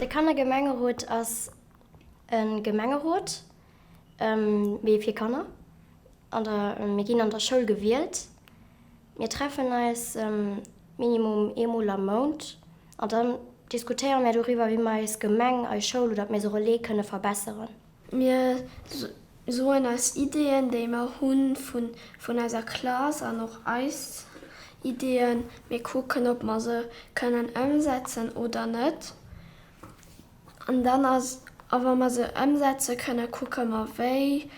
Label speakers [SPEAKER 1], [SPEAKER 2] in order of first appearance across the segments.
[SPEAKER 1] De Kannergemengerot ass e Gemengerot, mee fir Kanner. An der, mir ginn an der Schoul gewielt. Mir treffen eis minimum eemol am Mount an dann diskutéiere mir doriwwer, wéi mer eis Gemeng, eis Schoul oder d'Maison Relais kënne verbesseren.
[SPEAKER 2] Mir soen eis Ideeën, déi mer hunn vun eiser Klass an och eis Ideeën. Mir kucken, ob mer se kënnen ëmsetzen oder net. An dann ass, a wa mer se ëmsetze kënnen, kucke mer wéi.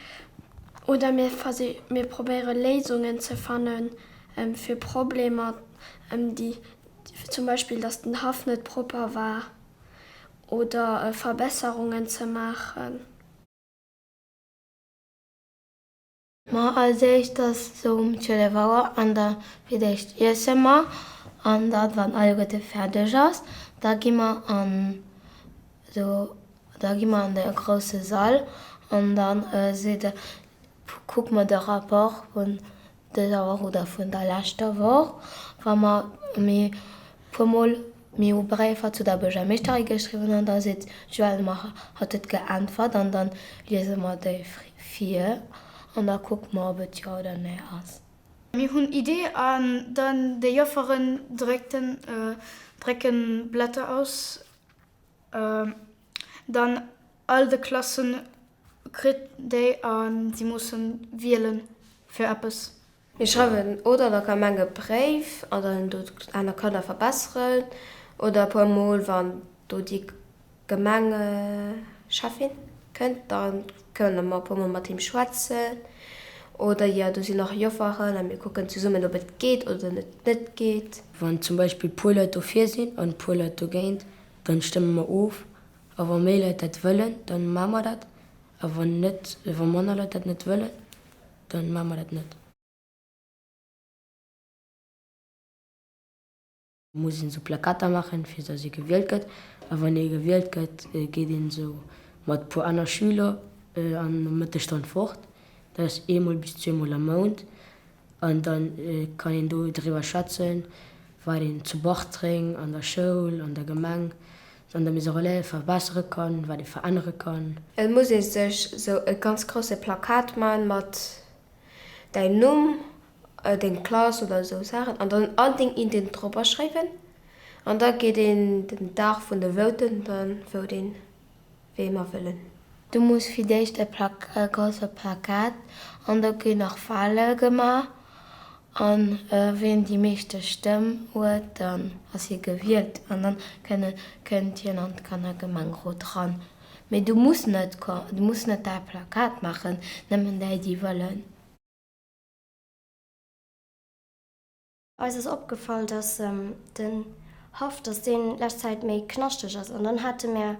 [SPEAKER 2] Oder mir versi, mir probéiere Léisungen ze fanne fir Problemer, déi zum Beispill, datt den Haff net propper war oder Verbesserungen ze maachen.
[SPEAKER 3] Ma als éischt ass sou um 12 Auer an da fir d'éischt iesse mer an da wann alleguerte fäerdeg ass, da gi mer an sou da gi mer an de grousse Sall an dann seet e kucke mer de Rapport vun dëser Woch oder vun der leschter Woch, wa mer mir puer mol mir hu Bréifer zu der Buergermeeschterin geschriwwen an da seet d'Joëlle mer hatt huet geäntwert an dann liese mer déi vir an da kucke mer ob et jo oder nee ass.
[SPEAKER 4] Mir hunn Idee an dann déi Jofferen dréckten drécken Blätter aus, dann all de Klassen kritt déi a si mussen wielen fir eppes.
[SPEAKER 5] Mir schreiwen oder der Gemeng e Bréif an dann do aner Kanner verbesseren oder e puer mol wann do déi Gemengecheffin kënnt, da kënne mer e puer mol mat him schwätzen oder jo do sinn nach Jofferen a mir kucken zesummen ob et geet oder et net geet.
[SPEAKER 6] Wann zum Beispill puer Leit dofir sinn an puer Leit dogéint, dann stëmme mer of a wa méi Leit dat wëllen, dann maache mer dat a wann net, wa manner Leit dat net wëllen, dann maache mer dat net. Muss een esou Plakater maachen, fir dass ee gewielt gëtt. A wann ee gewielt gëtt, geet een esou mat puer aner Schüler an der Mëttesstonn fort. Dat ass eemol bis zweemol am Mount. An da kann een do driwwer schwätzen, wat een zu Bartreng an der Schoul, an der Gemeng, an der Maison Relais verbessere kann, wat ee verännere kann.
[SPEAKER 5] Et muss ee sech sou e ganz grousse Plakat man mat däin Numm, deng Klass oder esou Saachen an dann all deng Iddien dropper schréiwen an da geet een den Dag vun de Voten, dann vote een wéi mer wëllen.
[SPEAKER 3] Du muss fir d'éischt e grousse Plakat an do ginn nach Wale gemaach an wien déi meeschte Stëmm huet, dann ass hie gewielt an dann kënnt hien an d'Kannergemengerot ran. Mee du muss net, du muss net däi Plakat maachen, nëmmen déi déi wëllen.
[SPEAKER 1] Eis ass opgefall, dass den Haff, dass deen lescht Zäit méi knaschteg ass an dann hate mär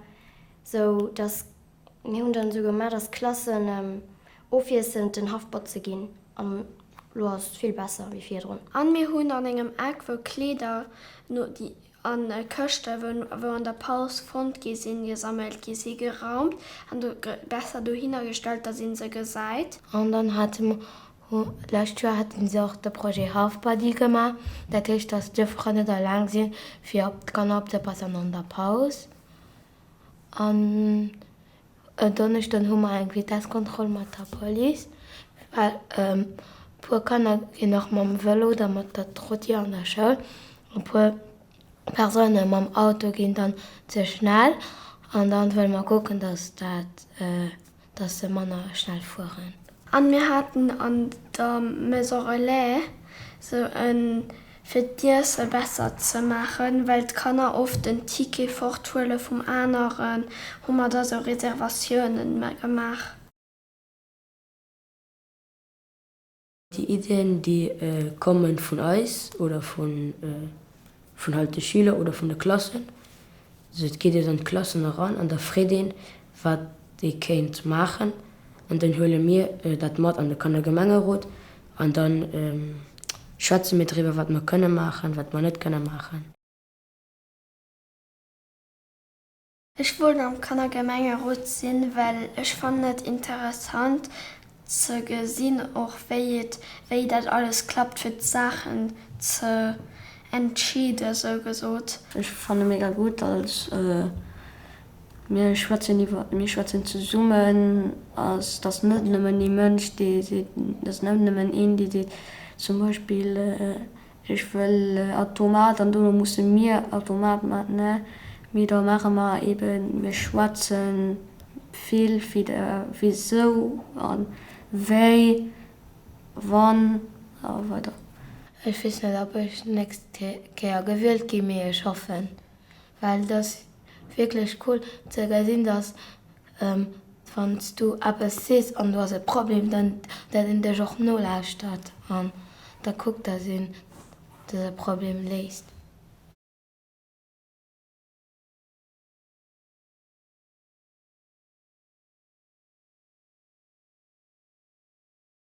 [SPEAKER 1] sou, dass mir hunn dann sou gemaach, dass d'Klassen ofwiesselnd den Haff botze ginn an lo ass et vill besser wéi virdrun.
[SPEAKER 2] An mir hunn an engem Eck wou Kleeder no déi an Këschte wou an der Paus fonnt gi sinn, gesammelt gi si geraumt an do besser dohinner gestallt, dass een se gesäit.
[SPEAKER 3] An dann hate mer D'lescht Joer haten se och de Projet Half Body gemaach, dat heescht, datt d'Jëfferen net alleng sinn, fir op d'Kanner opzepassen an der Paus. An en Donneschden hu mer eng Vitesskontroll mat der Police, well e puer Kanner ginn och mam Vëlo oder mat der Trotti an der Schoul. E puer Persoune mam Auto ginn dann ze schnell an dann wëlle mer kucken, datt dat dass se manner schnell fueren.
[SPEAKER 2] An mir haten an der Maison Relais sou en, fir d'Iesse besser ze maachen, well d'Kanner oft den Ticket forthuele vum aneren, hu mer da sou Reservatiounen gemaach.
[SPEAKER 6] Déi Iddien, déi komme vun eis oder vun halt de Schüler oder vun de Klassen. Also et geet een an d'Klassen eran an da freet een, wat ee kéint maachen an dann huele mir dat mat an de Kannergemengerot an da schwätze mir driwwer, wat mer kënne maachen, wat mer net kënne maachen.
[SPEAKER 2] Ech wollt am Kannergemengerot sinn, well ech fannen et interessant ze gesinn och wéi et, wéi dat alles klappt fir d'Saachen ze entscheede sou gesot.
[SPEAKER 7] Ech fanne mega gutt als. Mir schwätzen iwwer, mir schwätzen zesummen. Ass, et ass net nëmmen ee Mënsch, dee seet, et ass net nëmmen een, dee seet zum Beispill, ech wëll Automat an dono musse mir Automat maachen. Ne, mee da maache mer eeben, mir schwätze vill, wisou a wéi, wann a weider.
[SPEAKER 3] Ech weess net, ob ech d'nächst Kéier gewielt ginn, mee ech hoffen. Well et ass wierklech cool ze gesinn, dass wann s du eppes sees an du has e Problem, dann dat een dech och nolauschtert an da kuckt, dass een dëse Problem léist.